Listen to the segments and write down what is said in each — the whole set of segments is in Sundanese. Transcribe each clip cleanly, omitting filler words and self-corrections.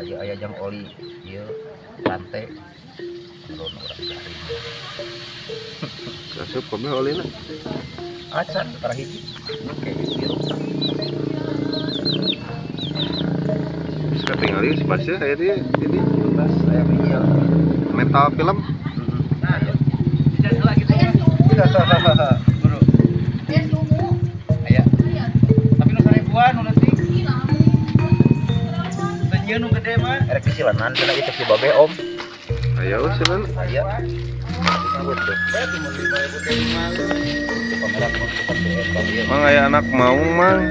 Ieu aya jang oli ieu rantai. Urang garing. Asup kabeh olina. Acan tara hiji. Oke, ieu. Bisa tinggal si Basya aya di ini. Bas aya ieu. Metal film. Nah, Guru. Aya. Tapi nu 1000-an nu leutik. Teu nyieun nu gede mah. Erek disilenan cenah ieu si babe om. Aya sileun. Aya. Mang aya anak maung mang.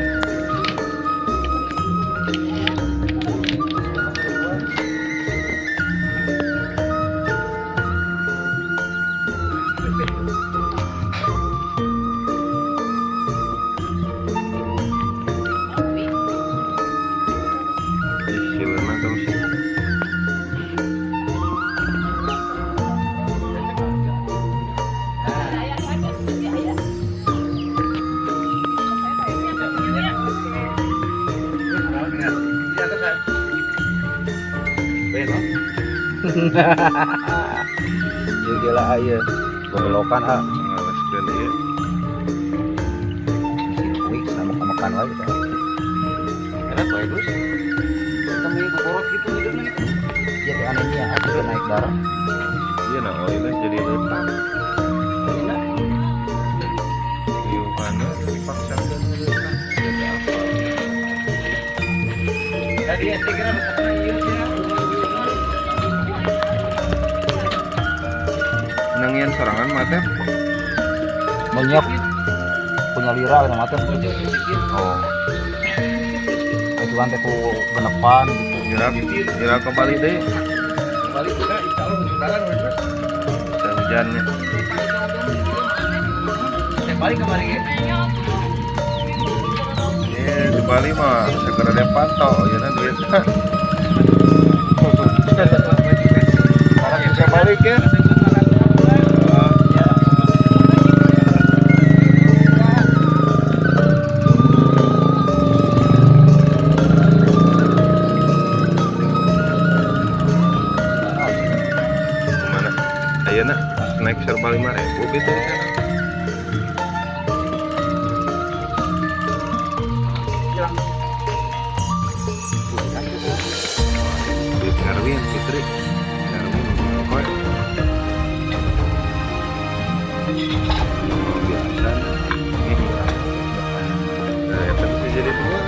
Ieu gila ieu. Gobelokan ah. Ngaleskeun ieu. Kuik sama makan wae teh. Enak wae Gus. Ketemu kokorot gitu hidungna gitu. Ieu teh anemia atuh naik darah. Iya nah olina jadi leutak. Olina. Iuhana dipaksakeun leutak. Jadi apa? Tadi ente kira resepna ieu cenah. Nangian sorangan mah teh banyak punya lira gitu mah teh. Oh. Itu kan teh ku genepan gitu. Kira ke Bali deh. Ke Bali juga insyaallah hujan terus. Bisa hujannya. Teh Bali kemarin ge. Di Bali mah segera dipantau ya na duit. Sekarang bisa balik ya. Mana? Ayeuna naik serba 5.000 gitu di sana. Duit Erwin Fitri. Erwin koy. Biasa. Nah, itu bisa jadi dua.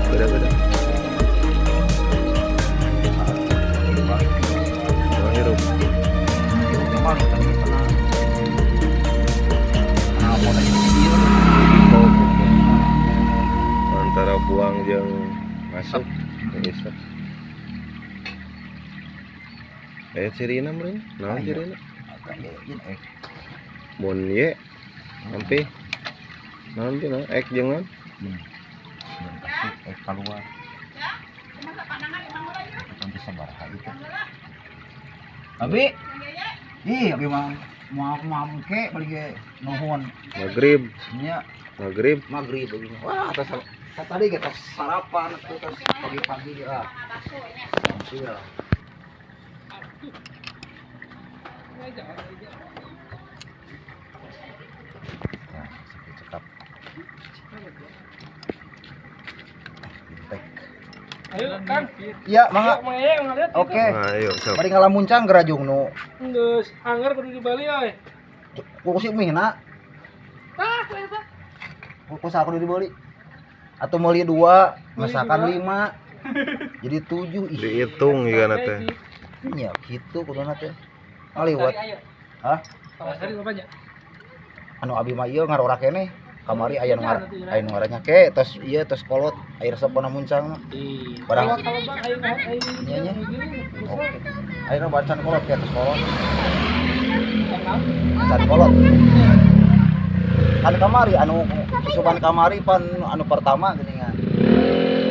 Beda-beda. Hirup. Antara buang jeung masuk isep. Cirina meureun. Naon cirina? Mun ye sampai Naon teh naon? Ek jeung naon? Jeung kasih ek keluar. Itu sabaraha itu. Abi. Ih, abi mah mau mangke balik ge nuhun. Magrib. Nya Magrib. Magrib begini. Wah, atas tadi kita sarapan terus pagi-pagi ya. Iya. Nah, cekap. Ayo, Kang. Iya, mangga. Oke. Ayo, sok. Bari ngalamuncang gerajung nu. Geus anger kudu dibali euy. Ku si mihna. Tah, ku eta. Ku saha kudu dibeli? Atau meuli 2, masakan 5. Jadi 7. Ih. Dihitung juga teh. Nya kitu kuduna teh. Ngaliwat. Hah? Sari bapaknya. Anu abi mah ieu ngarora keneh. Kamari aya nu aya nu ngarannya ke tos ieu tos kolot air resep kana muncang. Barang nya nya. Oke. Ayeuna bacan kolot ke tos kolot. Bacan kolot. Kan kamari anu susupan kamari pan anu pertama geuningan.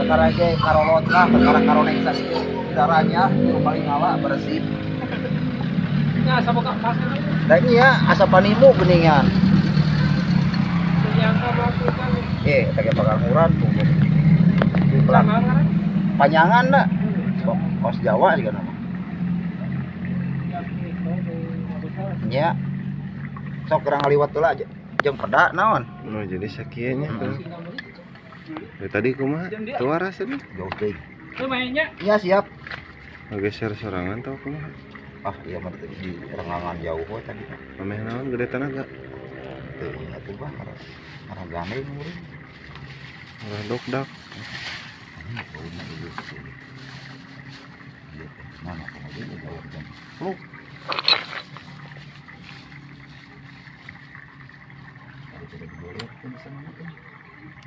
Perkara ge karolot lah, perkara karoneng sakieu darahnya nu paling ngala bersih. Nya asa boga pas kan. Da nya asa panimu geuningan. Teh panganguran tuh. Panyangan dah. Kos Jawa juga nama. Nya. Sok kurang ngaliwat heula aja. Jeung peda naon? Oh, jadi sakieu nya. Dari tadi kumaha? Teu waras tadi. Jauh teuing. Teu mainnya. Iya, siap. Geser sorangan tau kumaha? Ah, iya mah di rengangan jauh we tadi. Ameh naon gede tanaga. Teu atuh bah arah gandeng meureun. Arah dokdak. Bauna ieu. Ieu teh mana kumaha jauh jam. Lu.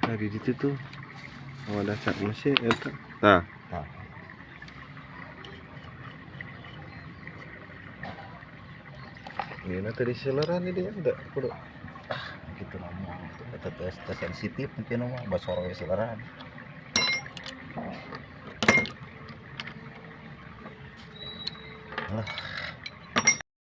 Nah, di situ tuh. Oh, ada cat mesin eta. Tah. Tah. Ini tadi seleran ini ada kudu. Gitu ngomong itu teh sensitif mungkin mah basoro we sileran. Lah.